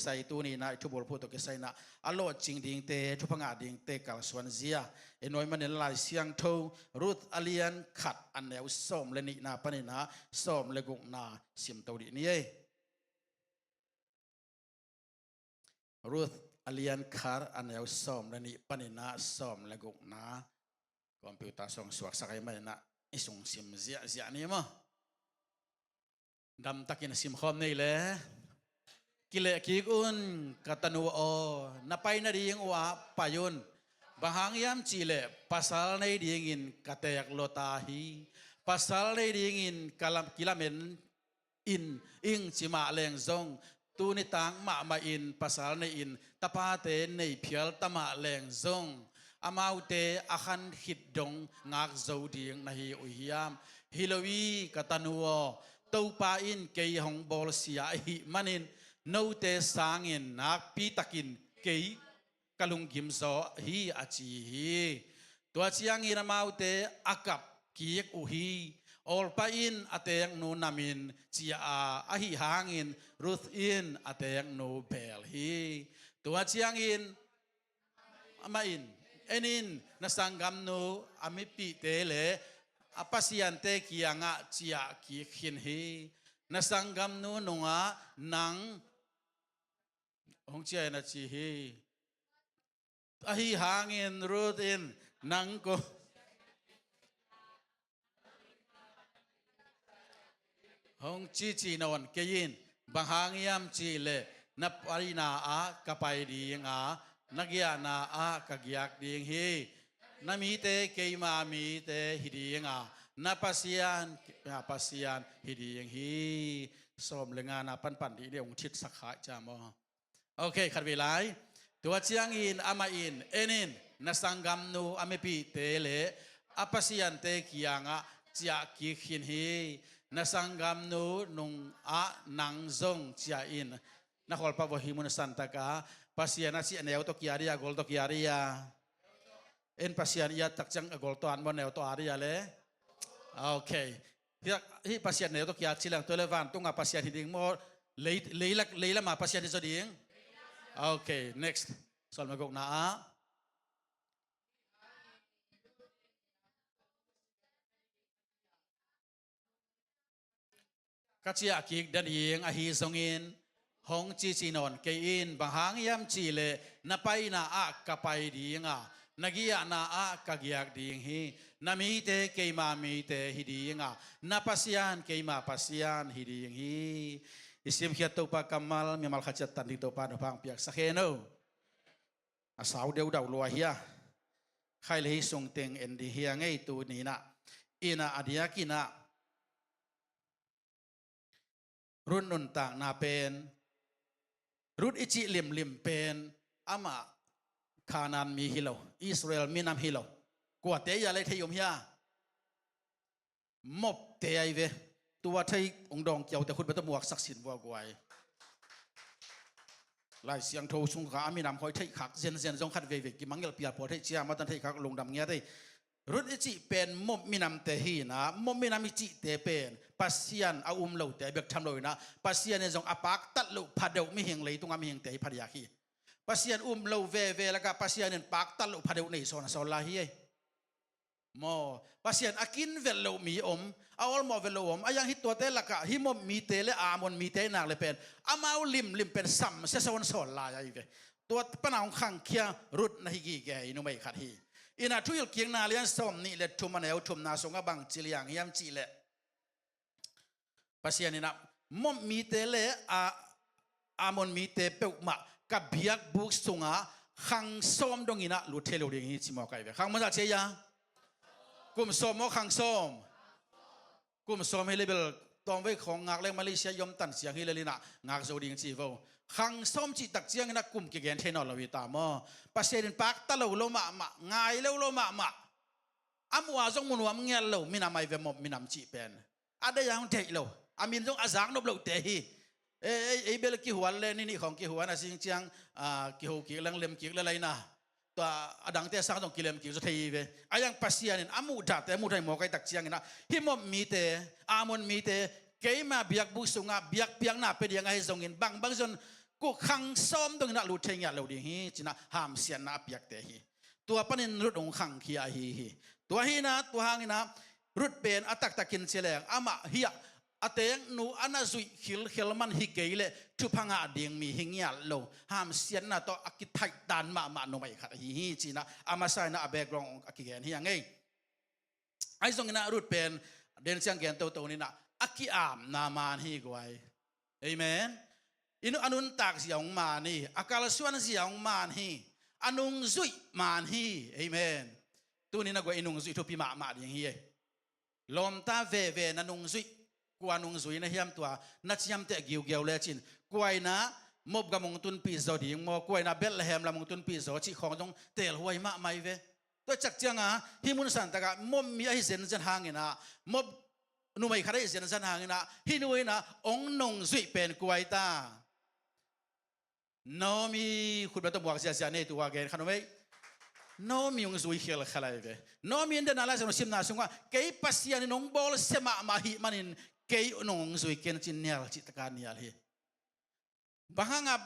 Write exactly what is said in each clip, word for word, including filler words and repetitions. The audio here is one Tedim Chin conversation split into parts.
kisai, tuni-in ah i thubulphuh tawh kisai-in ah a lawhcing dingte, thupha ngah dingte kalsuan zia i nuai manin Lai Siangtho Ruth a lian khat a neu sawm le nihna panin ah sawm le gukna simto dih ni ei. Ruth a lian khat a neu sawm le nih panin ah sawm le gukna. Computer sung suaksak ahih manin ah i sung sim ziahziah ni maw. Damtakin a simkhawm nei le. Kileh kik un, ka tanu aw, na pai nading uh ah pai un. Bang hang hiam cihleh pasal nei dingin ka teek lua ta hi. Pasal nei dingin ka lam, kilamen in ing ci mah leng zong, tuni tak mahmah in pasal nei-in tapate nei phial ta mah leng zong, amaute a khan khit dong ngak zo ding na hi uh hiam? Hi lo hi, ka tanu aw, Topa in kei hong bawlsia ahih manin note sangin nakpi takin kei ka lunggim zaw hi, a ci hi. Tua ciangin amaute a kap kik uh hi. Orpah in a teeknu namin ciah a, ahih hangin Ruth in a teeknu beel hi. Tua ciangin amah in, en in, na sanggamnu a mipihte le a pasiante kiangah ciah kik khin hi. Na sanggamnu nungah nang hong ciah in, a ci hi. Ahih hangin Ruth in, nang ko hong cici nawn kei in. Bang hang hiam cihleh na paina ah ka pai ding a, na giahna ah ka giak ding hi. Na mite keima mite hi ding a, na Pasian keima Pasian hi ding hi. Sawm le ngana panpan dih ni, hong thitsak kha cia maw. Ok, khat vei lai. Tua ciangin amah in, en in, na sanggamnu a mipihte le a pasiante kiangah ciah kik khin hi. Na sanggamnu nungah nang zong ciah in. Na khualpa vawh hi mun santak a, Pasian a cih a neu tawh kia dia, a gol tawh kia dia? En, Pasian i at tak ciang a gol tawh at maw, neu tawh at dia le? Ok. Hih, hih Pasian neu tawh kia ci leng tua le vantung a Pasian hi ding maw, lei, leilak, leilama Pasian hi zaw ding? Ok, next. Sawm le gukna ah. Ka ciah kik nading ahi zongin hong cici nawn kei in. Bang hang hiam cihleh na paina ah ka pai ding a, na giahna ah ka giak ding hi. Na mite keima mite hi ding a, na Pasian keima Pasian hi ding hi. I simkhiat Topa kammal mimal khat ciat tan ding Topa nuphang piaksak hen o. A sau deudau lua hi a. Khai le hih sung teng en dih hi a, ngei tuni-in ah. Inn ah a diakin ah Ruth nuntakna pen, Ruth i cih limlim pen, amah Kanaan mi hi lo, Israel minam hi lo. Kuate ia lei thei om hi a? Mopte ahi ve. Tua thei ung dawng kiaute khut bia tawh muaksak sin vua guai. Lai Siangtho sung kha a minam khawng i theih khak zenzen zong khat veivei kimangngilh pial pua theih ciang matan theih khak lungdam ngiat ei. Ruth i cih pen Moab minamte hi-in ah, Moab minam i cihte pen Pasian a um lote a bek tham lo-in ah, Pasian in zong a paktat loh phadeuh mihing, leitungah mihingte hi phadiak hi. Pasian um lo veve lakah Pasian in paktat loh phadeuh nei sawn a sawn lai hi ei. Maw, Pasian a kin vet loh mi om, a awlmawh vet loh om, a iang hih tuate lakah hih Moab mite le Ammon mite i nak le pen, amau limlim pen samsia sawn sawn lai ahi ve. Tua pana hong khangkhia Ruth na hi gige i numei khat hi. Inn ah Thuhilhkikna lian sawm nih le thum a neu thumna sungah bang ci liang hiam cihleh, Pasian in ah Moab mite le a, Ammon mite peuhmah ka biakbuk sungah khang sawm dongin ah lut thei lo ding hi ci mawk ahi ve. Khang mawk zah ci a ia? Kum sawm maw khang sawm? Kum sawm hi le bel tawmvei khawng ngak leng Malaysia i om tan ciang hi le linah ngak zo ding ci vo. Khang sawm cih tak ciangin ah kum kigen thei nawn lo hi ta maw? Pasian in pakta lo lo mahmah, ngai lo lo mahmah, a muh a zong mu nuam ngiat lo minam ahi ve Moab minam cih pen. A deih a hong deih lo, a min zong a zak nop lohte hi. Ei, ei, ei bel kihuan le ni nih khawng kihuan a sing ciang, a, kiho kik leng lem kik le laina. Tua a dangte a sang zong kilem kik zaw thei hi ve. A iang Pasian in a muhdahte a muhdah mawk ahi tak ciangin ah, hih Moab mite, Ammon mite, keima biakbuk sungah biakpiakna pia ding ahi zongin bangbang zon Kua khang sawm dongin ah lut thei ngiat lo ding hi, ci-in ah hamsiatna a piakte hi. Tua panin Ruth hong khangkhia ahi hi. Tua hi-in ah, tua hangin ah Ruth pen a taktakin ci leng amah hiah a teeknu a na zuih khilkhel man hi kei leh thupha ngah ding mi hi ngiat lo, hamsiatna tawh a kithaihtan mahmah numei khat ahi hi, ci-in ah a masa in ah a background a kigen hi a ngei. Ahi zongin ah Ruth pen den ciang gen toto ni-in ah a ki-apna man hi guai. Amen. A nuntak zia hong man hi, a kalsuan zia hong man hi, a nungzuih man hi. Amen. Tuni-in ah guai i nungzuih thupi mahmah ding hi e. Lawmta veve na nungzuih, kua nungzui na hiam tua na ciamteh giugiau lecin, kua in ah Moab gam hong tunpih zaw ding maw, kua in ah Bethlehem lam hong tunpih zaw cih khawng zong teelhuai mahmah hi ve. Tua ciang ciangah hih mun santakah Moab mi ahi zenzen hangin ah, Moab numei khat ahi zenzen hangin ah hih nu in ah hong nungzuih pen kua hi ta? Naomi. Khutbet tawh muak ziahziah nei, tua gen kha nuam ei. Naomi hong zui khialkhia lai ve. Naomi in den a Lai Siangtho simna sungah kei Pasian in hong bawlsia mahmah ahih manin kei nong hong zui ken, ci-in nial cih takah nial hi. Bang hangah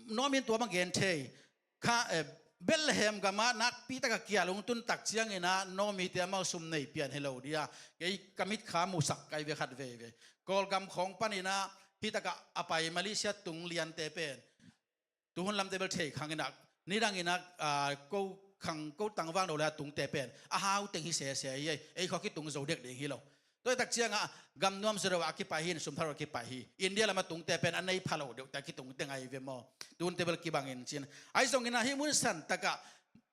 Naomi in tua bang gen thei? Kha, eh, Bethlehem gamah nakpi takah kial hong tun tak ciangin ah Naomi te amau sum nei pian hi lo dia. Kei ka mitkha musak kai ve khat veve. Kawlgam khawng panin ah hih takah a pai Malaysia tung liante pen, tuhun lamte bel thei khang in ah, nidang in ah, ah, ko khang ko tangval lo le a tungte pen a hau teng hi sese hi ei. Ei khawng kitung zo dek ding hi lo. Tua hi tak ciangah gam nuam zaw deuh a kipai hi, sum thar a kipai hi. India lam a tungte pen a nei pha lo deuh ta kitung teng ahi ve maw. Tunte bel kibang in cin. Ahi zongin ah hih mun santakah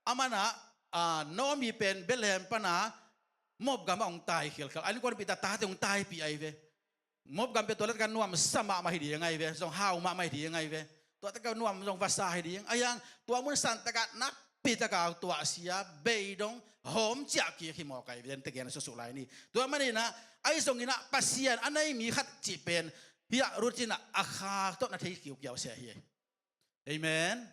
aman ah, ah, Naomi pen Bethlehem pan ah Moab gamah hong tai khialkhial. A innkuanpihte, tate hong taipih ahi ve. Moab gam pen tua laitak a nuamsa mahmah hi ding ahi ve, zong hau mahmah hi ding ahi ve. Tua takah nuam zong vasa hi ding. Ahi hang tua mun santakah nakpi takah tuahsia, beidong, hawm ciah kik hi mawk ahi ve, den teh gen susuh lai ni. Tua manin ah, ahi zongin ah Pasian a nei mi khat cih pen hiah Ruth in ah a kha tawh na thei kiukiau se hi. Amen.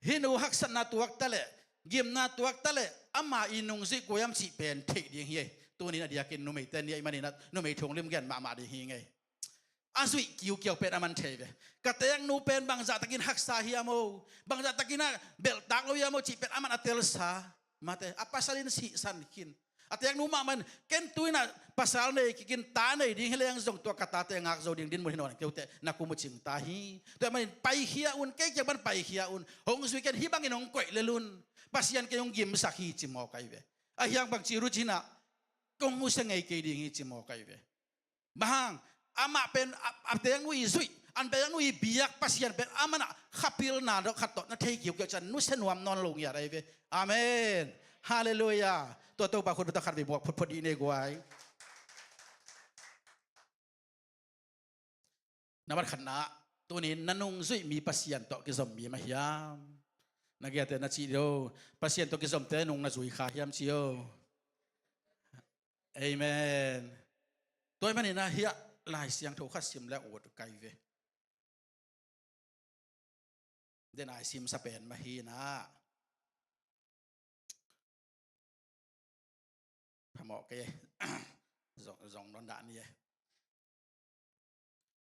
Hih nu haksatna tuak ta leh, gimna tuak ta leh, ama i nungzuih kua hiam cih pen theih ding hi ei. Tuni-in a diakin numeite ni ahih manin ah numei thu hong limgen mahmah ding hi ing ei. A zuih kiukiau pen aman thei ve. Ka teeknu pen bangzah takin haksa hiam o, bangzah takin ah belhtak lo hiam o cih pen aman a telsa. Mate, a pasal in sihsan khin. A teeknu mahmah in, ken tu-in ah pasal nei kik in, ta nei ding hi leng zong tua ka tate ngak zo ding dinmun hi nawn kei uh teh, na kum uh cing ta hi. Tua ahih manin paikhia un, kei kiang pan paikhia un. Hong zui ken, hih bangin hong koih lel un. Pasian kei hong gimsak hi ci mawk ahi ve. Ahi hang bangci Ruth in ah, kong nusia ngei kei ding hi ci mawk ahi ve. Bang hang, amah pen a, a teeknu i zuih, a teeknu i biak Pasian pen aman ah khapilna dawh khat tawh na thei kiukiau ciang nusia nuam nawn lo ngiat ahi ve. Amen. Halleluiah. Tua Topa khut beng tawh khat vei muak phutphut dih ni guai. Nambat khatna, tuni-in na nungzuih mi Pasian tawh kizom mi mah hiam? Na gei-a te na cih dih o, Pasian tawh kizomte nung na zui kha hiam ci o. Amen. Tua ahih manin ah hiah Lai Siangtho khat sim leh ut kai ve. Den a i simsa pen mah hi-in ah, phamawh kei, zong, zong nawn dah ni e.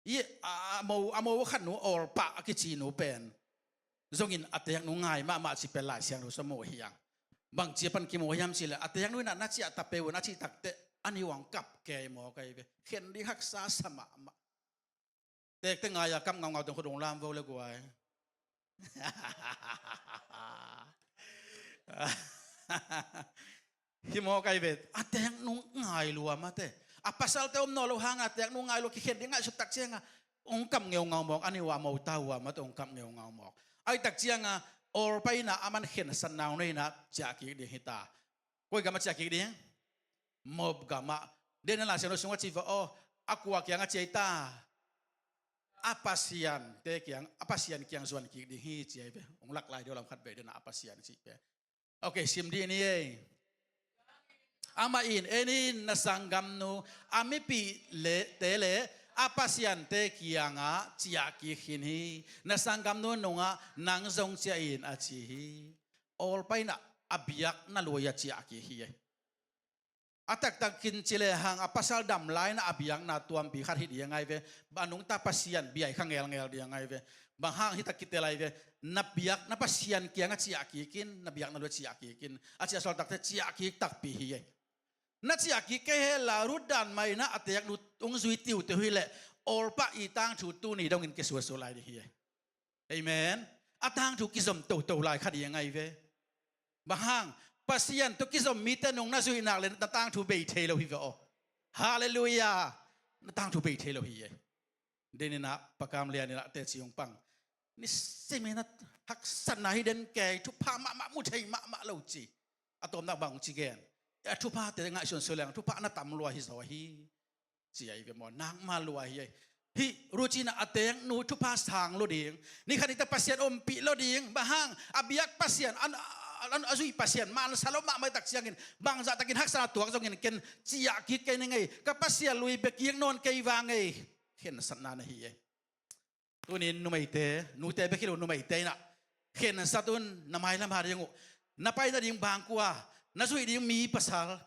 I, a, a mo, a mo khat nu, Orpah a kici nu pen zongin a teeknu ngai mahmah cih pen Lai Siangtho sung mu hi hang. Bangci a pan kimu hiam cih leh, a teeknu in ah na ciah ta peuh un a cih takteh a ni uang kap kei mawk ahi ve. Khen ding haksa sa mahmah. Teekte ngai-a kap ngaungau teng khut hong lam vo le guai. Hi mawk ahi ve, a teeknu ngai lua mate. A pasalte om nawn lo hangah a teeknu ngai lua, kikhen ding ngaihsut tak ciangah hong kap ngeungau mawk, a ni uah a mo ta uah mate hong kap ngeungau mawk. Ahi tak ciangah Orpah in ah aman khensatna hong nei-in ah ciah kik ding hi ta. Koi gamah ciah kik ding? Moab gamah. Den a Lai Siangtho sungah ci va aw, a kua kiangah ciah hi ta? A pasiante kiang, a pasian kiang zuan kik ding hi ci ahi ve. Hong lak lai deuh lam khat vei den a, a pasian cih pen. Ok, sim dih ni ei. Amah in, en in, na sanggamnu a mipihte le a pasiante kiangah ciah kik khin hi. Na sanggamnu nungah nang zong ciah in a ci hi. Orpah in ah a biakna lui-ah ciah kik hi ei. A taktakin ci lehang a pasal dam lai-in a biakna tuampi khat hi ding ahi ve. A nungta Pasian bia hi kha ngelngel ding ahi ve. Bang hang hi tak kitel ahi ve. Na biak na Pasian kiangah ciah kik in, na biakna lua ciah kik in. A ciah sawltakte ciah kik takpi hi ei. Na ciah kik kei hela Ruth dan mah in a teeknu hong zui tiuteu hi leh Orpah i tangthu tuni dongin kisualsual lai ding hi ei. Amen. A tangthu kizom toto lai kha ding ahi ve. Bang hang, Pasian tawh kizom mite nung na zuih nak leh na tangthu bei thei lo hi ve aw. Halleluiah. Na tangthu bei thei lo hi ei. Deninah pakam lianinah teci hong pang. Nisimin a haksatna hi den kei, thupha mahmah mu thei mahmah lo ci. A tawpna bang ci gen. A thuphate ngaihsun sua leng thupha na tam lua hi zaw hi. Ci ahi ve maw, nak ma lua hi ei. Hih Ruth in a teeknu thupha sang lo ding, ni khat ni ta Pasian ompih lo ding, bang hang, a biak Pasian, a, a, a, a zuih Pasian mansa lo mahmah tak ciangin, bangzah takin haksatna tuak zongin ken ciah kik kei ning ei, ka Pasian lui bia kik nawn kei vang ei. Khensatna na hi ei. Tunin numeite, nute bek hi lo, numeite inah khensat un, na mailam ha ding uh, na pai nading bangkua, na zuih ding mi pasal,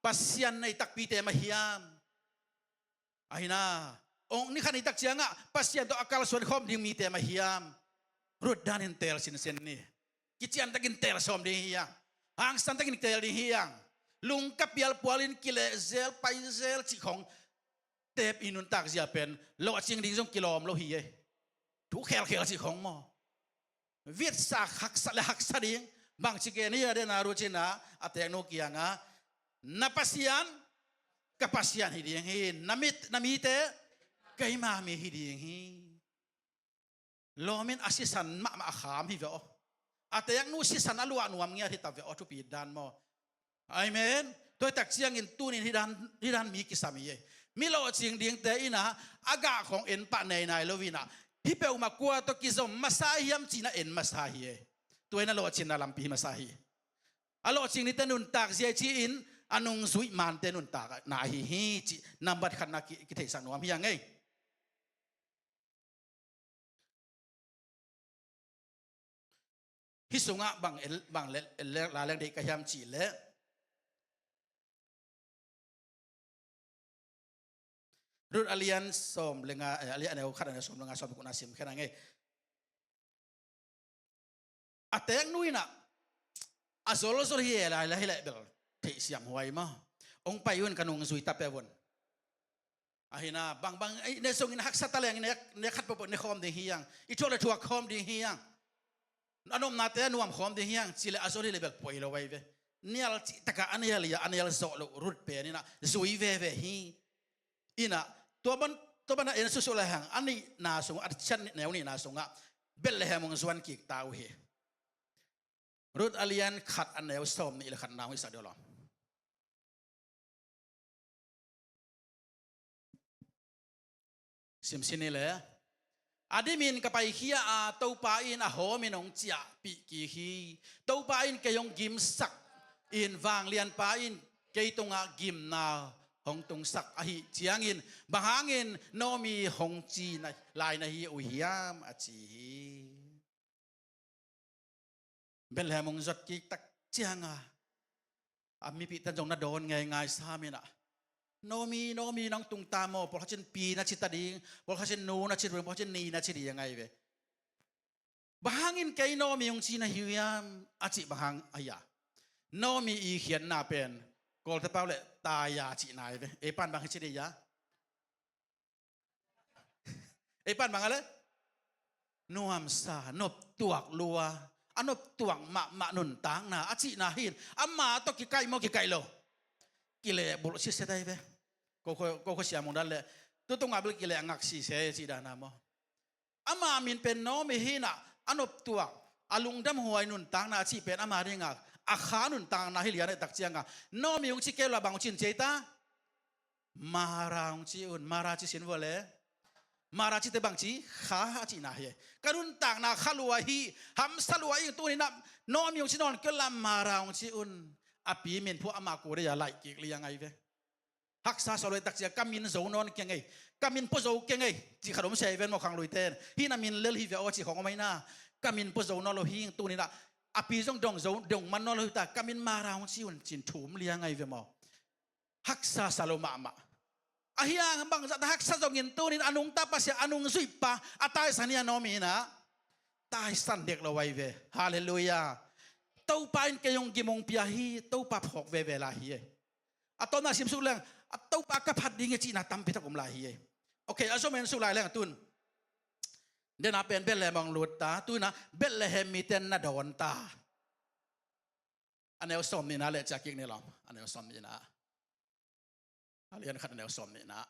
Pasian nei takpite mah hiam? Ahi na, ong ni khat ni tak ciangah Pasian tawh a kalsuan khawm ding mite mah hiam? Ruth danin teel sinsen ni. Kician takin teel sawm ding hi hang. Hangsan takin teel ding hi hang. Lungka pialpualin kilehzel paizel cih khong teep i nuntak zia pen lawhcing ding zong kilawm lo hi ei. Thu khelkhel cih khong maw? Vitsak haksa le haksa ding. Bangci gen hi a dena Ruth in a teeknu kiangah, na Pasian ka Pasian hi ding hi. Na mit, na mite keima mi hi ding hi. Lawmin a sisan mahmah a kham hi ve aw. A teeknu sisan a luah nuam ngiat hi ta ve aw, thupi dan maw? Amen. Tua hi tak ciangin tunin hih dan, hih dan mi kisam hi ei. Mi lawhcing dingte inah a gah khong en pah nei nai lo inah, hih peuhmah kua tawh kizom masa hiam ci-in a en masa hi ei. Tua in a lawhcinna lampi hi masa hi. A lawhcing nite nuntak zia ci-in a nungzuih mante nuntak na hi hi cih nambat khatna ki, kitheihsak nuam hi hang ei. Hih sungah bang el, bang le, el, la leng deih ka hiam cih leh Ruth a lian sawm le nga, eh, a lian a neu khat a neu sawm le nga, sawm le kuana sim khen a ngei. A teeknu inah a zolzol hi e lai la hi leh bel theihsiam huai maw? Ong pai un, ka nungzui ta peuh un. Ahi na, bangbang ei ne sungin haksa ta leng ne, ne khat peuhpeuh ne khawm ding hi hang. I thuak le thuak khawm ding hi hang. A nopnate a nuam khawm ding hi hang ci leh a zol hi leh bel poi lo ahi ve. Nial cih takah a nial hi a, a nial zawh loh Ruth pen inah zui veve hi. Inah tua ban, tua ban a en susuh le hang a nihna sungah, a cian neu nihna sungah Bethlehem hong zuan kik ta uh hi. Ruth a lian khat a neu sawm nih le khatna hong i sak dih uh law. Simsin hi le. A dimin ka paikhia a, Topa in a hawmin hong ciahpih kik hi. Topa in kei hong gimsak in, vanglianpa in kei tungah gimna hong tungsak ahih ciangin bang hangin Naomi hong ci na, lai na hi uh hiam, a ci hi. Bethlehem hong zuat kik tak cianga a mipihte zong na dawn ngeingai sam inah, Naomi, Naomi nang tung ta maw? Pawlkhat cin pi na ci ta ding, pawlkhat cin nu na ci ding, pawlkhat cin ni na ci ding ahi ve. Bang hangin kei Naomi hong ci na hi uh hiam, a cih bang hang ahi a? Naomi i khiatna pen Kawlte pau le taya cihna ahi ve. Ei pan bang hi ci ding a? Ei pan bang a le? Nuamsa, noptuak lua, a noptuak mahmah nuntakna a cihna hi in, ama tawh kikaih maw, kikaih lo? Kileh bulh siset ahi ve. Ko, ko, ko, ko siam ung dan le, tu tungah bel kileh ngak sise cih dan a maw? Ama min pen Naomi hi inah, a noptuak, a lungdam huai nuntakna a cih pen ama dingah a kha nuntakna hi lian a tak cianga Naomi hong ci kei lo a bang hong cin ci ei ta? Mara hong ci un, Mara ci sin vua le. Mara cite bang ci, kha a cihna hi. Ka nuntakna kha lua hi, hamsa lua hi, tuninah Naomi hong ci nawn kei un la, Mara hong ci un. A pi min phuah ama kua dei a laih kik liang ahi ve. Haksa sa lua tak cia, ka min zo nawn keng ei, ka min pua zo keng ei, cih khat om se ven maw khang lui ten. Hih na min lel hi ve aw cih khong om ahi na. Ka min pua zo nawn lo hi, tuninah a pi zong dong zo, dong man nawn lo hi ta, ka min Mara hong ci un cin thum liang ahi ve maw? haksa sa lo mahmah. Ahi hang bangzah ta haksa zongin tunin a nungta Pasian a nungzuipa a taisan hi a Naomi in ah taisan dek lo ahi ve. Halleluiah. Topa in kei hong gim hong pia hi. Topa phawk veve lai hi ei. A tawpna sim suk leng a Topa ka phat ding hi cihna tampi tak om lai hi ei. Ok, a zom en suk lai leng tun dena pen Bethlehem hong lut ta. Tuna Bethlehem mite na dawn ta. A neu sawm nihna le ciah kik ni lawm. A neu sawm nihna. A lian khat a neu sawm nihna.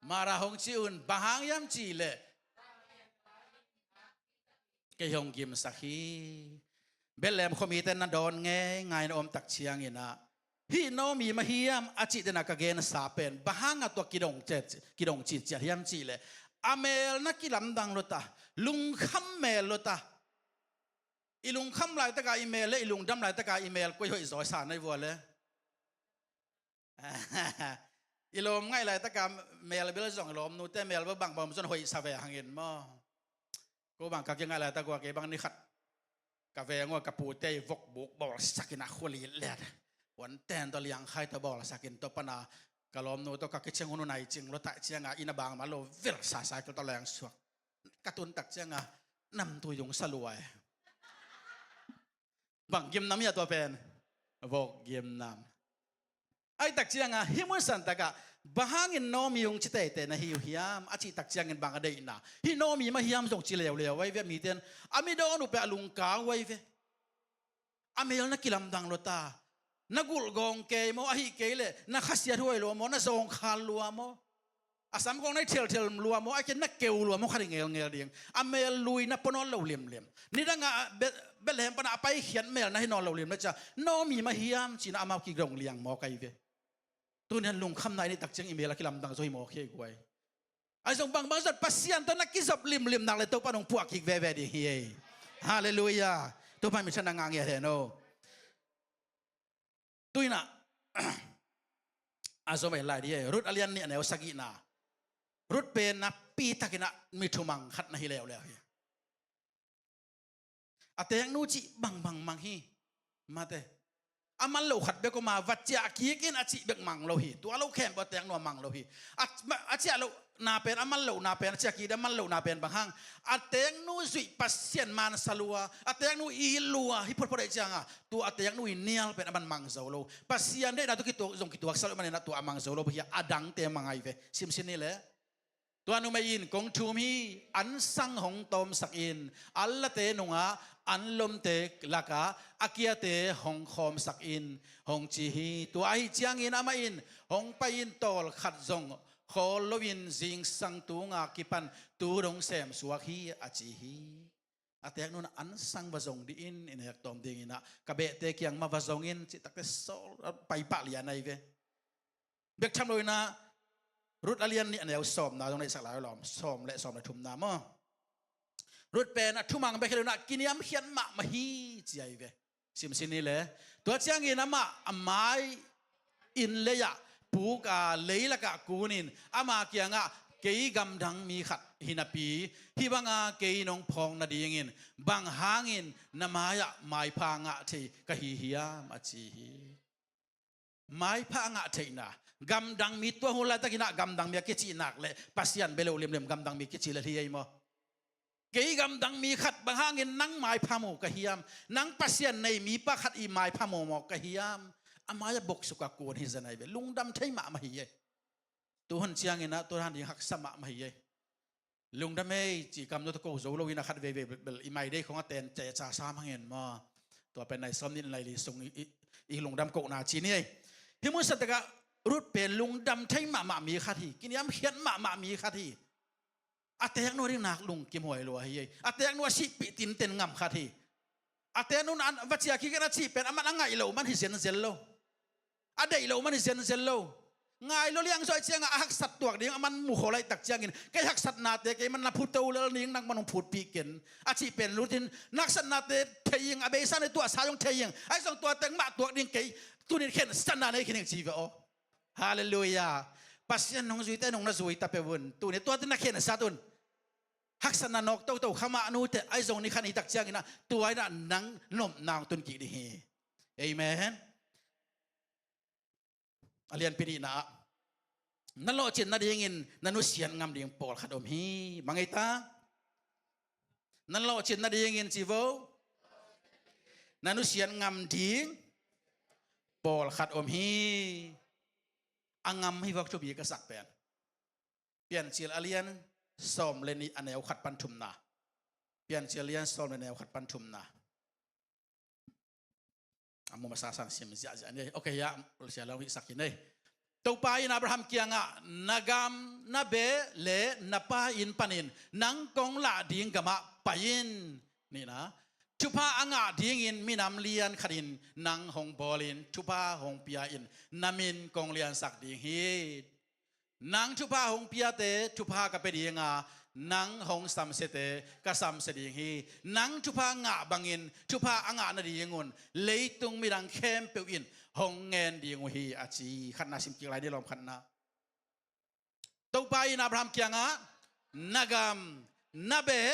Mara hong ci un, bang hang hiam cih leh kei hong gimsak hi. Bethlehem khuamite na dawn ngeingai na om tak ciangin ah, hih Naomi mah hiam a cih dena ka gensa pen bang hang a tua kidong citciat hiam cih leh a mel na kilamdang lo ta, lungkham mel lo ta. I lungkham laitaka i mel le i lungdam laitaka i mel koi hoih zaw sa na hi vua le. I lawm ngaih laitaka mel bel zong i lawmnute mel bel bang bawm zon hoih sa ve hangin maw. Ko bang ka kingaih laitak ua kei bang ni khat ka veng ua ka pute i vokbuk bawlsakin a khua lit let, huan ten tawh liangkhai tawh bawlsakin tawh pana ka lawmnu tawh ka kicing hun hun ai cing lo taih cianga inn a bang ma lo vel sasai kil tawh leng suak. Ka tun tak cianga namtui zong sa lua e. Bang gimnam hi a tua pen? Vok gimnam. Ai tak cianga hih mun san takah bang hangin Naomi hong ci teitei na hi uh hiam a cih tak ciangin bang a deihna? Hih Naomi mah hiam zong ci leuleu ahi ve. Mite in a mi dawn uh pen a lungkau ahi ve. A mel na kilamdang lo ta. Na gulhgawng kei maw, ahih kei leh na khasiat huai lua maw, na zawngkhal lua maw, a samkawng na i thelthel lua maw, ahih kei na keu lua maw, khat i ngelngel ding. A mel lui na pua nawn lo limlim. Nidangah Bethlehem pana a paikhiat mel na hi nawn lo limlim ciah Naomi mah hiam cihna amau kidong liang mawk ahi ve. Tunian lungkhamna i neih tak ciang i mel a kilamdang zaw hi mawk hi ei guai. Ahi zong bangbang zat Pasian tawh na kizop limlim nak le Topa nong puah kik veve ding hi ei. Halleluiah. Topa min thang na ngah ngiat hen aw. Tuinah a zom ei lai dih ei. Ruth a lian nih a neu sagihna. Ruth pen napi takinah mi thumang khat na hi leuleu hi. A teeknu cih bangbang mang hi. Mate. A man lo khat bek om a va ciah kik in a cih bek mang lo hi. Tua lo khempeuh a teeknu a mang lo hi. A, a ciah lohna pen, a man lohna pen, a ciah kik ding a man lohna pen bang hang? A teeknu zuih Pasian mansa lua, a teeknu it lua hi photphot ahih cianga tua a teeknu i nial pen a man mang zo lo. Pasian deihna tawh kituak zong kituaksak lo i maninah tua a mang zo lo hi a, a dangte mang ahi ve. Simsin ni le. Tua numei in kong thum hi, an sang hong tawmsak in, an late nungah an lomte lakah a kiate hong khawmsak in, hong ci hi. Tua ahi ciangin amah in hong pai in tawlkhat zong khawl loin zingsang tunga kipan tu dong semsuak hi a ci hi. A teeknu in an sang va zong dih in, i nek tawm dinginah ka behte kiang mah va zong in cih takte sawl a paipah lian ahi ve. Bek tham loinah Ruth a lian nih a neu sawmna zong neihsak lai lawm, sawm le sawm le thumna maw. Ruth pen a thumang bek hi loinah kiniamkhiat mahmah hi ci ahi ve. Simsin ni le. Tua ciangin amah a mai inn lei-ah puk a, leilakah kunin ama kiangah, kei gamdang mi khat hi napi hih banga kei nong phawk nadingin bang hangin na mai-ah maipha ngah thei ka hi hiam a ci hi. Maipha a ngah theihna. Gamdang mi tua hun laitakinah gamdang mi a kicih nak le Pasian bia lo limlim gamdang mi kici le hi ei maw. Kei gamdang mi khat bang hangin nang maipha mu ka hiam? Nang Pasian nei mipa khat i maipha mu mawk ka hiam? A mai-ah boksuk a kun hi zen ahi ve. Lungdam thei mahmah hi ei. Tuhun cianginah tua han ding haksa mahmah hi ei. Lungdam ei ci kam no tawh ko zo loin a khat veivei bel i mai dei khong a ten ceca sam hangin maw. Tua pen nai sawm nih nai li sung i, i, i lungdam kohna ci ni ei. Hih mun santakah Ruth pen lungdam thei mahmah mi khat hi. Kiniamkhiat mahmah mi khat hi. A teeknu a ding nak lungkim huai lua hi ei. A teeknu a sihpih tinten ngam khat hi. A teeknu in a va ciah kik in a cih pen a man a ngaih loh man hi zenzel lo. A deih loh man hi zenzel lo. Ngai lo liang zawh ciangah a haksat tuak ding a man mu khol ahih tak ciangin kei haksatnate kei man na phuto lel ning nang man hong phutpih ken a cih pen Ruth in na haksatnate thei ing, a beisa nei tuahsa zong thei ing, ahi zong tua teng mah tuak ding kei tunin khensatna nei khin ing ci ve aw. Halleluiah. Pasian nong zuite nong na zui ta peuh un. Tuni tuatin na khensat un. haksatna nawk toto kha mah nute, ahi zong ni khat ni tak ciangin ah tua in ah nang nopna hong tun kik ding hi. Amen. A lianpi nihna ah, na lawhcin nadingin na nusiat ngam ding pawlkhat om hi. Bang ei ta? Na lawhcin nadingin ci vo. Na nusiat ngam ding pawlkhat om hi. A ngam hi vok thupi ka sak pen. Piancil a lian sawm le nih a neu khat pan thumna. Piancil a lian sawm le neu khat pan thumna. A mu masa san sim ziahziah ni. Ok, ya, sia lo hi sak hi nei. Topa in Abraham kiangah, na gam, na beh le na pa inn panin nang kong lah ding gamah pai in. Nihna, thupha a ngah dingin minam lian khatin nang hong bawlin thupha hong pia in, na min kong liansak ding hi. Nang thupha hong piate thupha ka pia dinga, nang hong samsiate ka samsia ding hi. Nang thupha ngah bangin thupha a ngah nadingun leitung midang khempeuh in hong ngen ding uh hi, a ci. Khatna sim kik lai ni lawm, khatna. Topa in Abraham kiangah, na gam, na beh,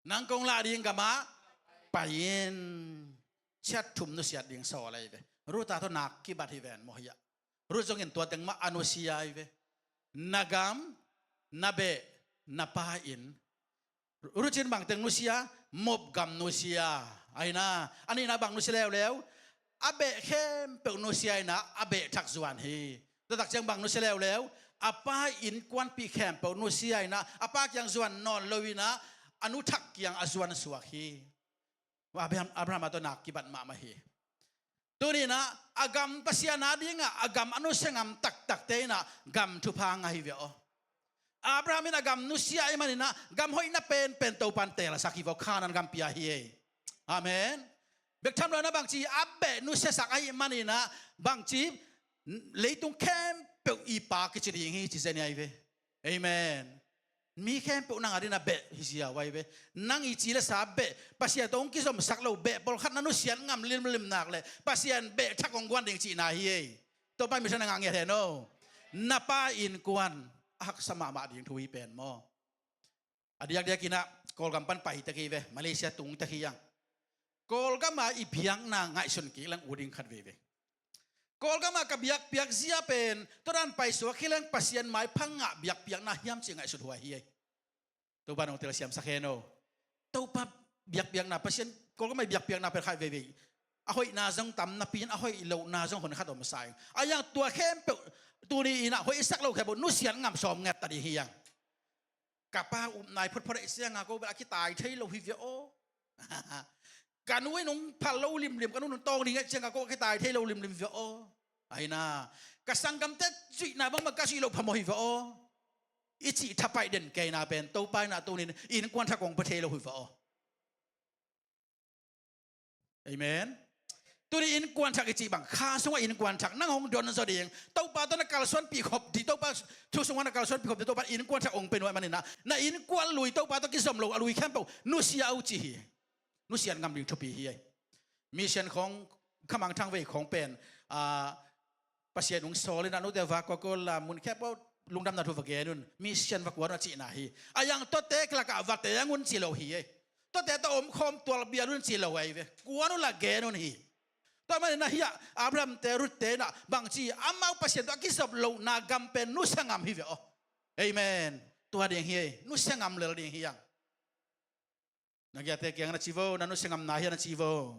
nang kong lah ding gamah pai in. Ciat thum nusiat ding sawl ahi ve. Ruta tawh nak kibat hi ven maw hiah. Rut zongin tua teng mah a nusia ahi ve. Na gam, na beh, na pa inn. Rut in bang teng nusia? Moab gam nusia. Ahi na, a nihna bang nusia leuleu? A beh khempeuh nusia in ah a beh thak zuan hi. Tua tak ciang bang nusia leuleu? A pa innkuanpih khempeuh nusia in ah a pa kiang zuan nawn lo in ah a nu thak kiang a zuan suak hi. Abraham, Abraham a tawh nak kibat mahmah hi. Tuni in ah a gam Pasian a dingah a gam a nusia ngam taktakte in ah gam thupha ngah hi ve aw. Abraham in a gam nusia ahih manin ah gam hoihna penpen Topan teelsak hi ve aw, Kanaan gam pia hi ei. Amen. Bek tham lo in ah bangci a beh nusiasak ahih manin ah bangci leitung khempeuh i pa kici ding hi ci zen hi ahi ve. Amen. Mi khempeuh nang a dingin a beh hi ziau ahi ve. Nang i ci le sa beh, Pasian tawh hong kizomsak lo beh pawlkhat na nusiat ngam limlim nak leh Pasian beh thak hong guan ding cihna hi ei. Topa min thang na ngah ngiat hen aw. Na pa innkuan a haksa mahmah ding thu hi pen maw. A diakdiak in ah Kawlgam pan pai tek hi ve, Malaysia tung tek hi hang. Kawlgam a i biakna ngaihsun kik leng ut ding khat veve. Kawlgam a ka biakpiak zia pen tua dan paisuak hi leng Pasian maipha ngah biakpiakna hiam cih ngaihsut huai hi ei. Topa nong telsiamsak hen aw. Topa biakpiakna, Pasian Kawlgam a i biakpiakna pen khat veve. A hoihna zong tam napi in a hoih lohna zong hun khat om sa ing. A yang tua khempeuh tuni in ah hoihsak lo khempeuh nusiat ngam sawm nget ta ding hi hang. Ka pa upna i photphot ahih ciangin ko bel a kitai thei lo hi ve aw. Ka nu in hong phal lo limlim, ka nu in hong tawng ding ahih ciangin ko a kitai thei lo limlim ve aw. Ahi na, ka sanggamte zuihna bangbang ka zuih loh phamawh hi ve aw. I cih thapaih den keina pen Topa in ah tuni in innkuan thak hong pia thei lo hi ve aw. Amen. Tuni innkuan thak i cih bang, kha sungah innkuan thak, nang hong don zaw ding, Topa tawh na kalsuanpih khop ding, Topa thu sungah na kalsuanpih khop ding, Topa innkuan thak hong pia nuam ahih manin ah na innkuan lui, Topa tawh kizom lo a lui khempeuh nusia uh ci hi. Nusiat ngam ding thupi hi ei. Mission khawng, khamangthang vei khawng pen, ah, Pasian hong sawl in ah note va kuakua la mun khempeuh lungdamna thu va gen un, mission va kuan un a cihna hi. A yang tuate lakah va teng un ci lo hi ei. Tuate tawh omkhawm tualbial un ci lo ahi ve. Kuan un la gen un hi. Tua manin ah hiah Abraham te Ruth te in ah bangci amau Pasian tawh a kizop lohna gam pen nusia ngam hi ve aw. Amen. Tua ding hi ei. Nusia ngam lel ding hi hang. Na giate kiang na ci vo, na nusia ngamna hiah na ci vo.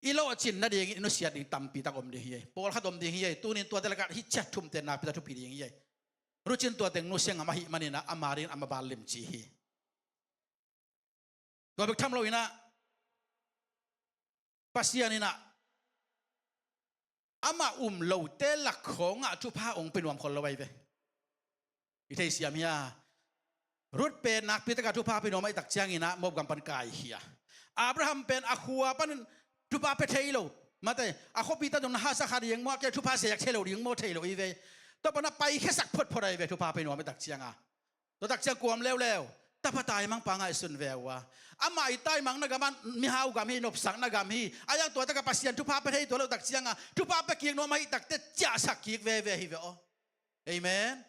I lawhcin nadingin i nusiat ding tampi tak om ding hi ei. Pawlkhat om ding hi ei. Tunin tuate lakah hih ciat thumte nakpi tak thupi ding hi ei. Ruth in tua teng nusia ngam ahih manin ah ama dingin ama bal lim ci hi. Tua bek tham lo in ah Pasian in ah amah um lote lak khawngah thupha hong pia nuam khol lo ahi ve. I theisiam hia? Ruth pen nakpi takah thupha pia nuam ahih tak ciangin ah Moab gam pan kaikhia. Abraham pen a khua panin thupha pia thei lo. Mate, a khuapi ta dong na hasa kha ding maw, a kia thupha zek thei lo ding maw, thei lo ahi ve. Tua pan a paikhiasak photphot ahi ve thupha pia nuam ahih tak ciangah. Tua tak ciang kuam leuleu, tapa taimangpa ngaihsun ve uh a. Amah i taimangna gam ah mihau gam hi, nopsakna gam hi. A yang tua takah Pasian thupha pia thei tuan loh tak ciangah thupha pia kik nuam ahih takteh ciahsak kik veve hi ve aw. Amen.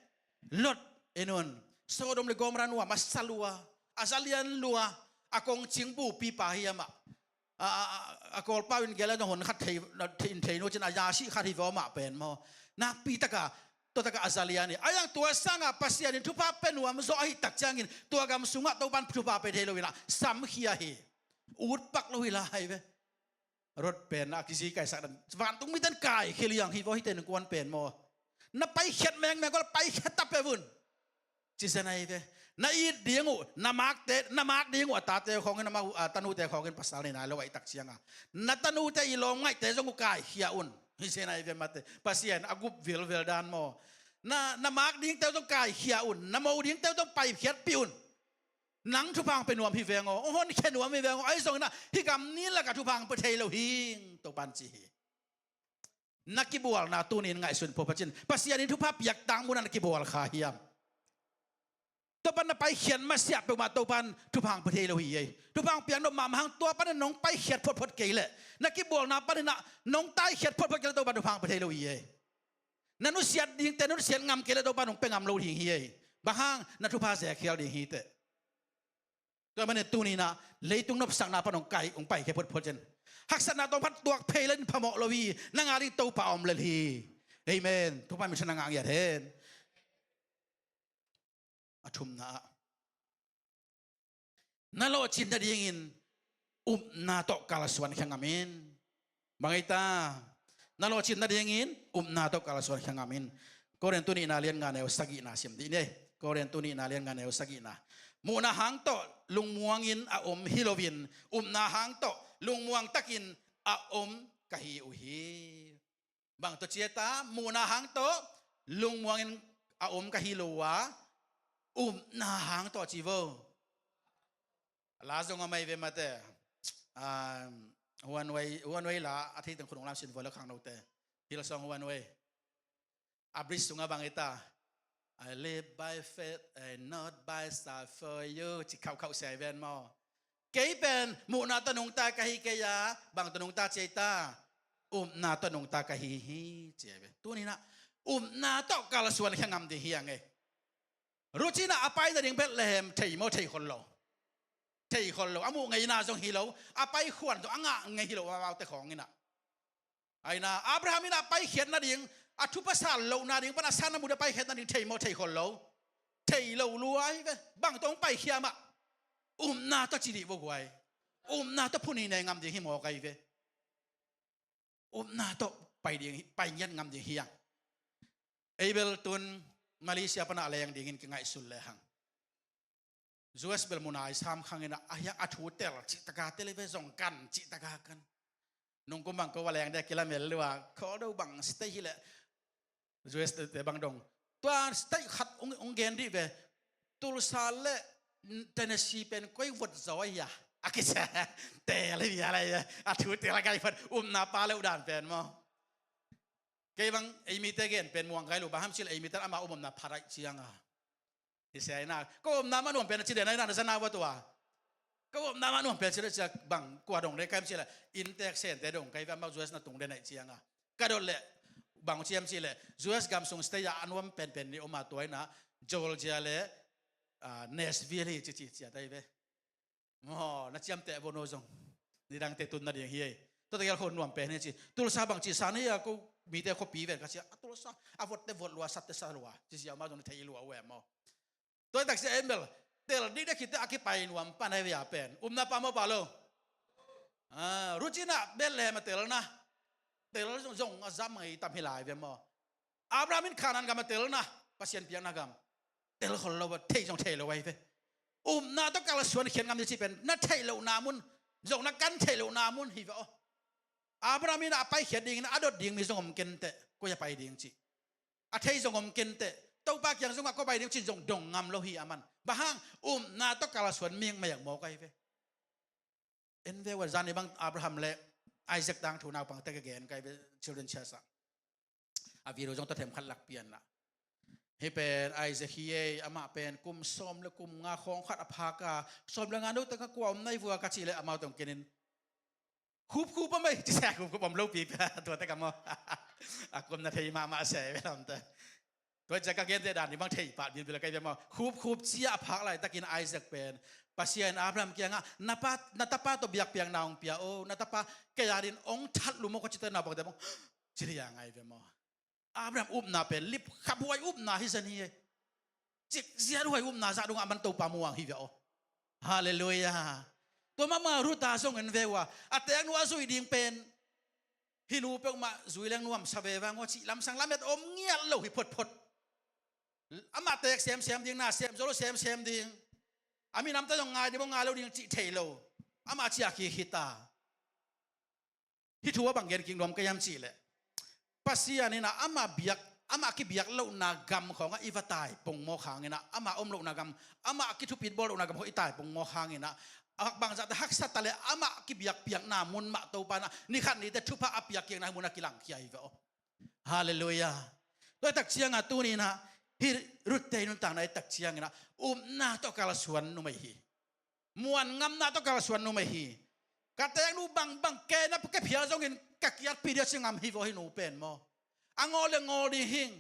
Lot, en un. Sodom le Gomorrah nuam a sa lua, a za lian lua, a kongcing bupi pa hi amah. A, a, a, a kawlpau in gel a hon khat thei, thei, thei nu cin a yasi khat hi vawmah pen maw. Nakpi taka, tua taka a za lian hi. A yang tua sanga Pasian in thupha pe nuam zaw ahi tak ciangin, tua gam sungah Topan thupha pe thei lo hi la, samkhia hi. Utpak lo hi lai ve. Lot pen a kizi kaisak dan vantung miten kaikhia liang hi vaw hite nungkuan pen maw. Na paikhiat mengmeng kol paikhiat ta pe vun. Ci zen ahi ve. Na it ding uh, na makte, na mak ding uh a tate khawngin, a tanute khawngin pasal nei nai lo ahi tak cianga, na tanute i lawm ngaihte zong uh kaikhia un. Hi zen ahi ve mate. Pasian a gup vilvel dan maw. Na, na mak dingte zong kaikhia un, na mo dingte zong paikhiatpih un. Nang thupha hong pe nuam hi veng aw, hong honkhia nuam hi veng aw, ahi zongin ah hih gam ni lakah thupha hong pe thei lo hing Topan ci hi. Na kibualna tunin ngaihsun phopha cin, Pasian in thupha piak tang munah na kibual kha hiam? Topan na paikhiat masiah peuhmah Topan thupha hong pe thei lo hi ei. Thupha hong piak nop mahmah hang, tua panin nong paikhiat photphot kei leh, na kibualna panin ah nong taikhiat photphot kei leh Topan thupha hong pe thei lo hi ei. Na nusiat dingte na nusiat ngam kei leh Topa nong pe ngam lo ding hi ei. Bang hang? Na thupha zekhial ding hi teh. Tua manin tuninah leitung nopsakna pan hong kai hong paikhia photphot cin, haksatna tawng phat tuak phei lel in phamawh lo hi. Nang a ding Topa a om lel hi. Amen. Topa min thang na ngah ngiat hen. A thumna ah, na lawhcin nadingin upna tawh kalsuan khia ngam in. Bang ei ta? Na lawhcin nadingin upna tawh kalsuan khia ngam in. Korintu nihna lian nga neu sagihna sim dih ni. Korintu nihna lian nga neu sagihna. Muhna hang tawh lungmuangin a om hi loin, upna hang tawh lungmuang takin a om ka hi uh hi. Bang tawh ci ei ta? Muhna hang tawh lungmuangin a om ka hi lo a, upna hang tawh ci vo. La zong a mai ve mate. Um, Huan Wei, Huan Wei la a thei teng khunung lam sin vo le khang note. Hillsong Huan Wei. A bridge sungah bang ei ta? "I live by faith and not by sight for you," ci khauhkhauh sia i ven maw. Kei pen muhna tawh nungta ka hi kei a, bang tawh nungta ci ei ta? Upna tawh nungta ka hi hi, ci ei ve. Tuninah upna tawh kalsuan khia ngam ding hi a ngei. Ruth inah a pai nading Bethlehem thei maw? Thei khol lo. Thei khol lo. A muh ngeina zong hi lo. A pai khuan zong a ngah ngei hi lo, amaute khawng inah. Aina Abraham inah paikhiat nading, a thupha sal loh nading pan a san a muh ding a paikhiat nading thei maw? Thei khol lo. Thei lo lua hi ve. Bang tawh hong paikhia mah? Upna tawh ci dih vo guai. Upna tawh phun hi nei ngam ding hi mawk ahi ve. Upna tawh pai ding, pai ngiat ngam ding hi ang. Ei bel tun Malaysia panah leng dingin kingaihsun le hang. U S bel munai sam khang inah, a hiang a thu tel cih taka tel i ve, zong kan cih taka kan. Nungkum bang ko va leng dek kilamel lua, khawl do bang state hileh U S te bang dong. Tua state khat ung, ung gen dih ve. Tulsa le Tennessee pen koi vot zaw a hia? A kisia tel hi a lai a thu tel a kai vot upna pa le udan pen maw. Kei bang ei mite gen pen muang kai lu, bang ham cil ei mite ama upna pharai cianga. Hi sia ina, ko upna ma nuam pen a ci den a ina na sana va tua. Ko upna ma nuam pen ci le cia bang kua dong le kai am ci le, intek sente dong kai ve ama U S na tung den a cianga. Ka dot le bang ciam ci le, U S gam sung state a nuam penpen ni oma tua ina, Georgia le, ah, Nashville hi ci ci cia tai ve. Maw, na ciamteh vo no zong. Nidangte tun nading hi ei. Tua tegel khon nuam pen hi ci. Tulsa bang ci sa ni a ko mite khopi ven ka cia. A Tulsa, a votte vot lua, satte sa lua. Ci cia ma zong ni thei lua ue maw. Tua taksia en bel tel dikdek khite a kipai nuam pan hei via pen. Upna pa maw pa lo. Ah, Ruth inah Bethlehem a telna. Tel zong, zong a zam ngai tam hi lai ve maw. Abraham in Canaan gam a telna, Pasian piakna gam. Tel khol lo a, thei zong thei lo ahi ve. Upna tawh kalsuan khiat ngam ding ci pen, na theih lohna mun, zong na kan theih lohna mun hi ve aw. Abraham inah a paikhiat dingin a dot ding mi zong om kenteh, koi a pai ding ci. A thei zong om kenteh, Topa kiang zongah koi pai ding ci zong dong ngam lo hi a man. Bang hang? Upna tawh kalsuan mik maiak mawk ahi ve. En ve ua zani bang Abraham le Isaac tangthu naupangte ka gen kai ve Children Church ah. A video zong ta them khat lak pian lah. Hi pen Isaac hi ei, amah pen kum sawm le kum nga khawng khat a phak a, sawm le nga note ka kua om nai vua ka cih le amau tong kenin. Khupkhup a mai, ci sia khupkhup om lo pi pia, tua te ka maw. A kum na thei mahmah sia ei ve lamte. Tua ciang ka gente dan ni bang thei pah din bila kai bia maw. Khup khup cia a phak laitakin Isaac pen Pasian in Abraham kiangah na pa, na tapa tawh biakpiakna hong pia o, na tapa kei adin hong that lum o, kua cite naupangte bang ci liang ai ve maw. Abraham upna pen lip khaphuai upna hi zen hi e. Cikziathuai upna zah dongah man Topa muang hi ve aw. Halleluiah. Tua mahmah Ruth a zong en ve uh a, a teeknu a zui ding pen hih nu peuhmah zui leng nuamsa ve vang aw cih lamsang lamet om ngiat lo hi photphot. Amah teek semsem ding, na sem zo lo semsem ding, a minamte zong ngai ding maw ngai lo ding cih thei lo. Amah ciah khit khit a. Hih thu a bang gen kik nuam ka hiam cih leh, Pasian in ah amah biak, amah kibiak lohna gam khawngah i va tai pongmawk hangin ah, amah om lohna gam, amah kithupit bawl lohna gam khawng i tai pongmawk hangin ah, a bangzahte haksa ta leh amah kibiakpiakna mun mah Topa in ah ni khat ni teh thupha a piak kikna mun a kilangkhia hi ve aw. Halleluiah. Tua i tak ciangah tuni in ah hih Ruth-te i nuntakna i tak ciangin ah upna tawh kalsuan numei hi. Muan ngamna tawh kalsuan numei hi. Ka teeknu bangbang kei na ka phial zongin ka kiatpih ding a ci ngam hi vaw hih nu pen maw. A ngawl le ngawl ding hing.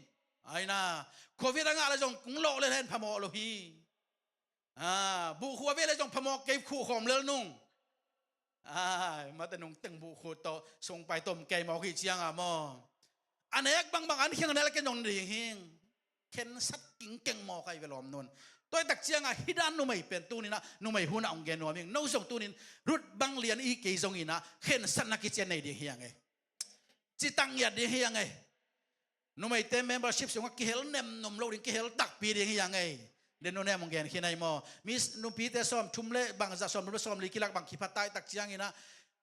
Ai na, covid a ngah le zong kung lawh le hen phamawh lo hi. Ah, buhkhuh a vei le zong phamawh kei khuh khawm lel nung. Ai, mate nung teng buhkhuh tawh sungpai tom kei mawk hi cianga maw. A nek bangbang an khiang a nek le ken zong ding hing. Khensat kingkeng mawk ai ve lawm nun. Tua i tak cianga hih dan numei pen tuninah numei hunah hong gen nuam hing. No zong tunin Ruth bang lian i kei zonginah khensatna kician nei ding hiang e. Citak ngiat ding hiang e. Numeite membership sungah kihel nemnom lo ding, kihel takpi ding hiang e. Den nu nem hong gen khin ai maw. Mi nupite sawm thum le bangzah sawm thum le sawm li kilak bang kiphat ta i tak cianginah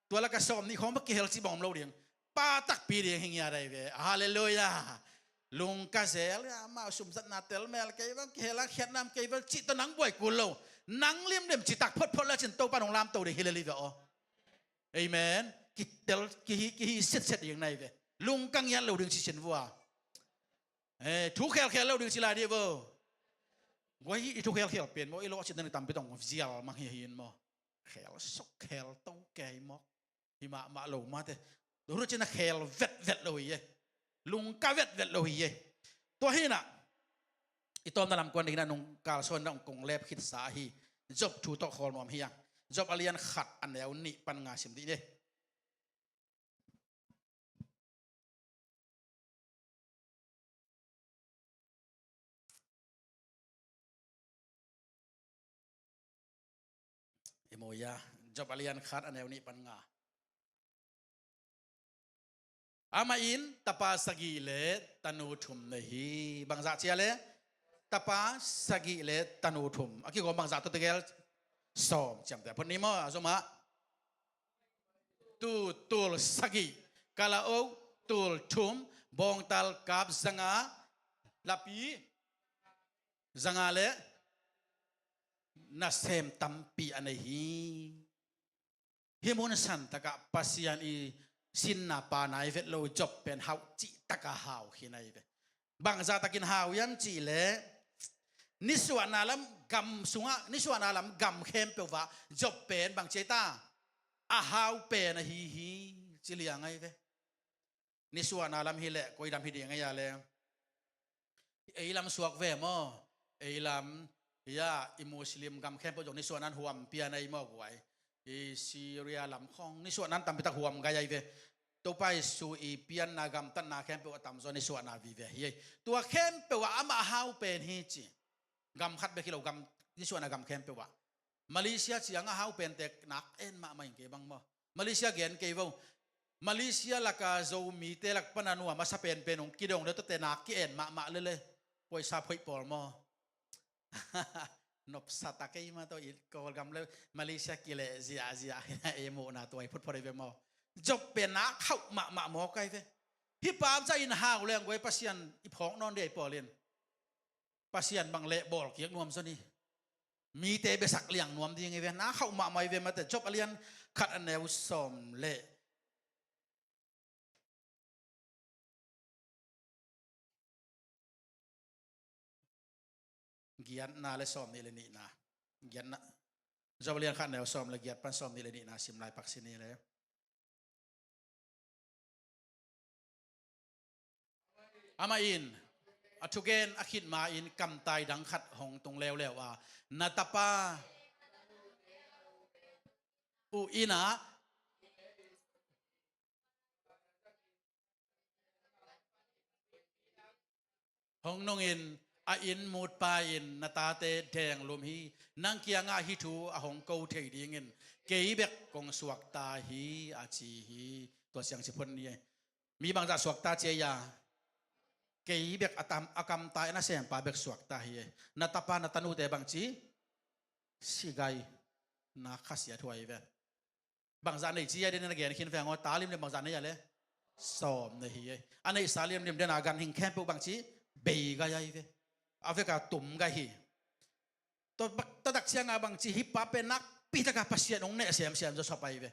tua laka sawm nih khawng bang kihel cih bang om lo ding. Pa takpi ding hi ngiat ai ve. Halleluiah. Lungka zel, amau sumzatna telmel kei bang, kihel a khiatnam kei bang cih tawh nang buai kul lo. Nang limlim citak photphot le cin Topa nong lamto ding hi lel hi ve aw. Amen. Kitel, kihi, kihi setset ding nai ve. Lungka ngiat lo ding ci cin vua. Eh, thu khelkhel lo ding ci lai dih vo. Guai hi i thu khelkhel pen maw, i lo a cin dang tampi tong zial mang hi hi in maw. Khel sok khel to kei mawk. Hi mahmah lo mate. Ruth cina khel vetvet lo hi e. Lungka vetvet lo hi e. Tua hinah i tawmna lam kuan dingin a nung kalsuan dang kong lep khitsa ahi. Job thu tawh khawl nuam hiang. Job a lian khat a neu nih pan nga sim dih ni. I mu ia, Job a lian khat a neu nih pan nga. Amah in tapa sagih le tanu thum nei hi. Bangzah cia le tapa sagih le tanu thum. A kigawm bangzah tawh tegel sawm ciamteh a phut ni maw a zomah. Tu tul sagih, kalaoh tul thum, bawngtal kap zanga, lapi zanga le nasem tampi a nei hi. Hih mun santakah Pasian i sinna pa nai vet lo Job pen hauh cih taka hau hi nai ve. Bangzah takin hau hiam cih leh nisuahna lam gam sungah, nisuahna lam gam khempeuh ah Job pen bang ci ta? A hau pen ahi hi, ci liang ai ve. Nisuahna lam hi leh koi lam hi ding ai a le. Ei lam suak ve maw? Ei lam, ia, i Muslim gam khempeuh zong nisuahnan huam pian ai maw guai. I Syria lam khong nisuahnan tampitak huam gai ai ve. Topa Jesu i pianna gamtatna khempeuh a tamzaw nisuahna vive hi ei. Tua khempeuh ah amah a hau pen hi ci. Gam khat bek hi lo, gam nisuahna gam khempeuh ah. Malaysia ciang a hau pente nak en mahmah in kei bang maw. Malaysia gen kei vo. Malaysia laka Zomite lak pana nuam a sa penpen hong kidong le tawte nak ki-en mahmah lele. Poisa phoih pawl maw. Nopsa ta kei mah tawh i Kawlgam le Malaysia kileh ziahziah hi na ei muhna tua i photphot ei ve maw. Job pen nak hauh mahmah maw kai ve. Hih pamsa in hau leng guai Pasian i phawk nawn dei pawl in. Pasian bang leh bawl kiak nuam zaw ni. Mite besak liang nuam ding i ve, na khauh mahmah i ve mate, Job a lian khat a neu sawm le giatna le sawm nih le nihna. Giatna. Job a lian khat a neu sawm le giat pan sawm nih le nihna sim lai pak si ni le. Amah in, A thugen a khit ma-in kamtai dang khat hong tung leuleu a, na tapa uh in ah hong nungin a inn mutpa in na tate denglum hi. Nang kiangah hih thu a hong ko thei dingin kei bek kong suakta hi, a ci hi. Tua siang ci phot ni. Mi bangzah suakta ci a, kei bek a tam, a kamtai a nasempa bek suakta hi. Na tapa na tanute bangci si gai, na khasiat huai ve. Bangzah nei ci a, den na gen khin veng aw, ta limlim bangzah nei a le? Sawm nei hi. A neihsa limlim den a ganhing khempeuh bangci bei gai ai ve. A vek a tum gai hi. Tua bak, tua tak ciangah bangci hih pa pen nakpi takah Pasian hong neh semsem zaw sawm ai ve.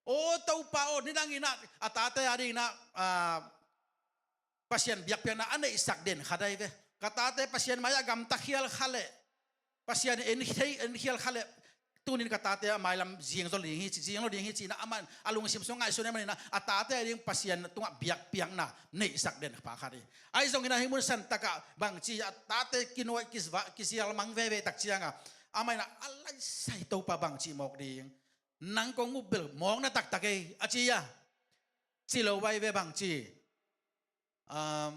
Aw Topa aw, nidang in ah a tate a ding in ah, ah, Pasian biakpiakna a neihsak den kha dai ve. Ka tate Pasian mai-ah gamta khial kha leh, Pasian en thei, en khial kha leh, tunin ka tate a mailam zing zo ding hi ci, zing lo ding hi ci-in ah amah a lungsim sung ngaihsun ahih manin ah a tate a ding Pasian tungah biakpiakna neihsak den pa kha ding. Ahi zongin ah hih mun santakah bangci a tate kinuai, kizva, kizial mang veve tak ciangah amah in ah a laisai Topa bangci mawk ding, nang kong mu bel mawkna taktak ei a ci a, ci lo vai ve bangci. Um,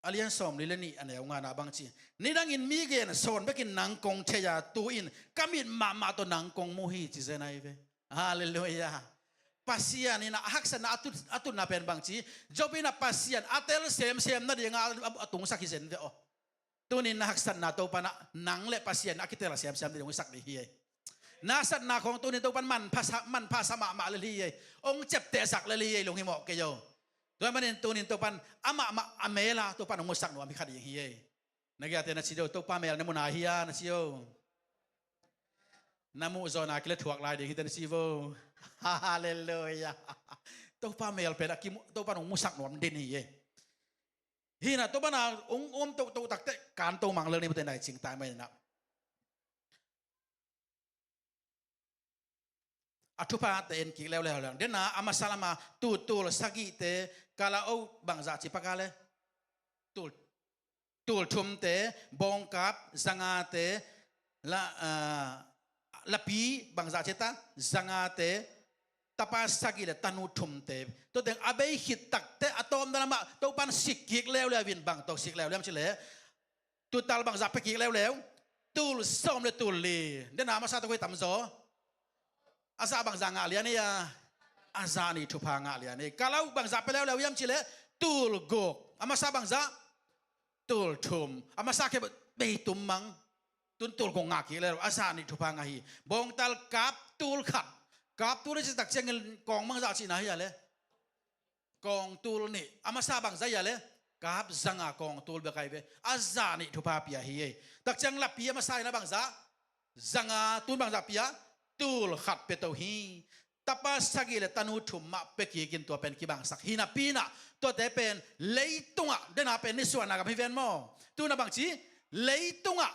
a lian sawmli le nih a neu ngana bangci, nidangin mi gen sawn bekin nang kong thei a, tu-in ka mit mahmah tawh nang kong mu hi ci zen ai ve. Halleluiah. Pasian in ah a haksatna a tut, a tutna pen bangci, Job in ah Pasian a tel semsem nadingah a, a, a tungsak hi zen ve aw. Tunin na haksatna Topa in ah nang le Pasian a kitel semsem ding hong sak ding hi ei. Na satna khong tunin Topa in manpha sa, manpha sa mahmah lel hi ei. Hong ciaptehsak lel hi ei, lunghimawh kei o. Tua manin tunin Topa in amah, amah a mel a Topa in hong musak nuam hi kha ding hi ei. Na giate na ci do, Topa mel na mu nai hia na ci o. Na muh zawhna kile thuak lai ding hi te na ci vo. Halleluiah. Topa mel pen a kimu, Topa in hong musak nuam den hi ei. Hi in ah Topa in ah hong om tohtoh takteh kanto mang lel ni, mute nai cing tai mai in ah. A thuphate en kik leuleu leng. Den a, a masa lama tul, tul sagihte, kalauk bangzah ci pak a le? Tul, tul thumte, bawngkap, zangate, la, ah, lapi bangzah ci ta, zangate, tapa sagih le tanu thumte. Tua teng a bei khit takteh a tawpna lamah Topa in sik kik leuleu in bang tawh sik leuleu hiam cih leh, tutal bangzah pia kik leuleu? Tul sawm le tul li. Den a, a masa tawh koi tam zaw? A zah bangzah ngah lian ei a? A zah nih thupha ngah lian ei. Kalauk bangzah pia leuleu hiam cih leh? Tul guk. A masa bangzah? Tul thum. A masa khempeuh bei tum mang. Tun tul guk ngah kik leuleu, a zah nih thupha ngah hi. Bawngtal kap tul khat. Kap tul i cih tak ciangin kawng bangzah cihna hi a le? Kawng tul nih. A masa bangzah hi a le? Kap zanga kawng tul bek ai ve. A zah nih thupha pia hi ei. Tak ciang lapi a masa in a bangzah? Zanga. Tun bangzah pia? Tul khat pia to hi. Tapa sagih le tanu thum mah pia kik in tua pen kibangsak hi napi in ah, tuate pen leitungah, den a pen nisuahna gam hi ven maw? Tu in ah bangci, leitungah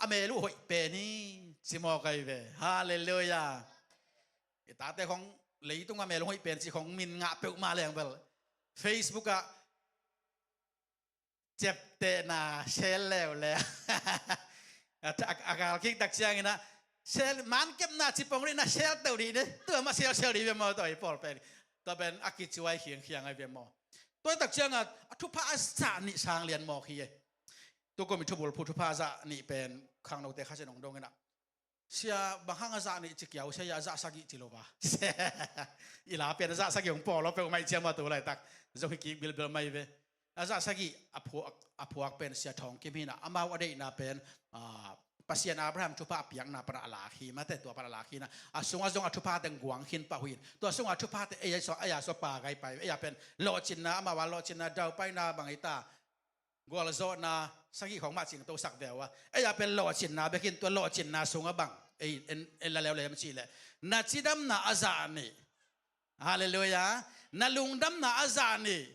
a mel uh hoih pen hi, ci mawk ai ve. Halleluiah. I tate khong leitungah mel uh hoih pen ci khong min ngah peuhmah leng bel, Facebook ah ciaptehna share leuleu. A, a, a gal kik tak ciangin ah, share, mankepna ci pong rih na share to dih ni. Tua mah share, share dih ve maw, tua i pawl pen. Tua pen a kicuai khiangkhiang ai ve maw. Tua tak ciangin ah, a thupha a zah nih sang lian mawk hi ei. Tu kum i thubulphu thupha a zah nih pen khangnote Kha Sian hong dong in ah, Sia, bang hang a zah nih ci kiau sia, a zah sagih ci lo va. I la pen a zah sagih hong pawl lo peuhmah i ciam a tu laitak. Zong hi kik bilbil mai ve. A zah sagih a phuak, a phuak pen Sia Thawng Kim hi in ah, amau a deihna pen, ah, Pasian Abraham thupha a piakna pan a lak hi mate, tua pan a lak hi in ah. A sungah zong a thupha teng guang khin pah uh hi in. Tua sungah a thuphate ei a sua, ei a sua pa gai pai. Ei a pen lawhcinna, amau a lawhcinna, daupaina bang ei ta. Gualzawhna sagih khawng mah cingtosak ve uh a, ei a pen lawhcinna bek in, tua lawhcinna sungah bang ei en, en la leuleu hiam cih leh, na cidamna a zah nih. Halleluiah. Na lungdamna a zah nih.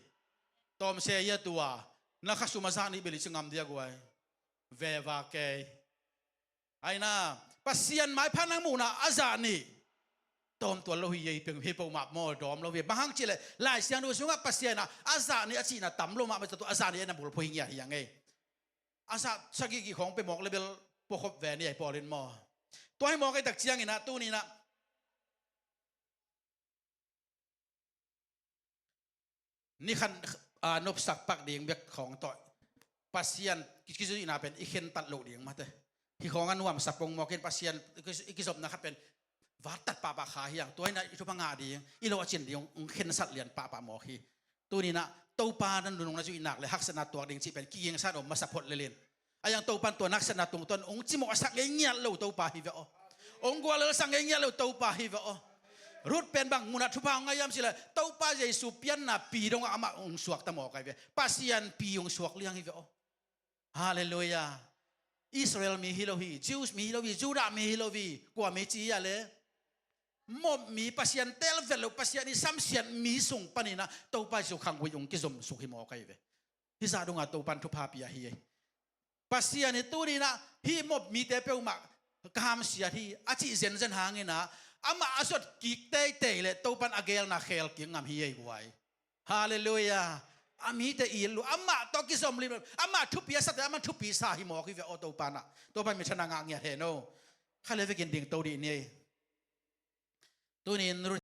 Tawmse hi a tua, na khasum a zah nih bel i ci ngam diak uh ai. Veva kei. Aina, Pasian maipha nang muhna a zah nih. Tawm tuan lo hi ei, peng hi po mah maw, dawm lo hi. Bang hang cih leh Lai Siangtho sungah Pasian in a zah nih a cihna tam lo mahmah, tua a zah nih a na bulphuh hi ngiat hi a ngei. A zah sagih gih khawng pia mawk le bel puakhop ve ni ei pawl in maw. Tua hi mawk ei tak ciangin a, tuni in a nikhan, a, nopsak pak ding bek khawng tawh Pasian ki, kizui ina pen i khentat loh ding mate. Hi khawng a nuamsa pong mawk in Pasian i ki, i kizopna khat pen vattat pahpah kha hi ang. Tua hi in a i thupha ngah ding, i lo a cin ding hong khensat lian pahpah mawk hi. Tuni in a Topa na nunung na zuih nak le haksatna tuak ding cih pen kigingsa in om masa phot lel in. A hi ang Topa'n tua haksatna tungtawn hong cimawhsak ngei ngiat lo Topa hi ve aw. Hong guallelsak ngei ngiat lo Topa hi ve aw. Ruth pen bang mun ah thupha hong ngah hiam cih leh Topa Jesu pianna pi dongah amah hong suakta mawk ahi ve. Pasian pi hong suak liang hi ve aw. Halleluiah. Israel mi hi lo hi, Jews mi hi lo hi, Judah mi hi lo hi, kua mi ci hi a le? Moab mi, Pasian teel vet lo, Pasian i samsiat mi sung panin a Topa Jesu khanggui hong kizom suk hi mawk ahi ve. Hih zah dongah Topa'n thupha pia hi ei. Pasian i tuni in a hih Moab mite peuhmah ka hamsiat hi a cih zenzen hangin a, amah a zot kik teitei leh Topa'n a geelna kheel kik ngam hi ei guai. Halleluiah. A mite i lu, amah tawh kizom lim, amah thupi a sate, amah thupi sa hi mawk hi ve aw Topa'n a. Topa'n minthanna ngah ngiat hen aw. Kha le vekin ding to dih ni ei. Tuni in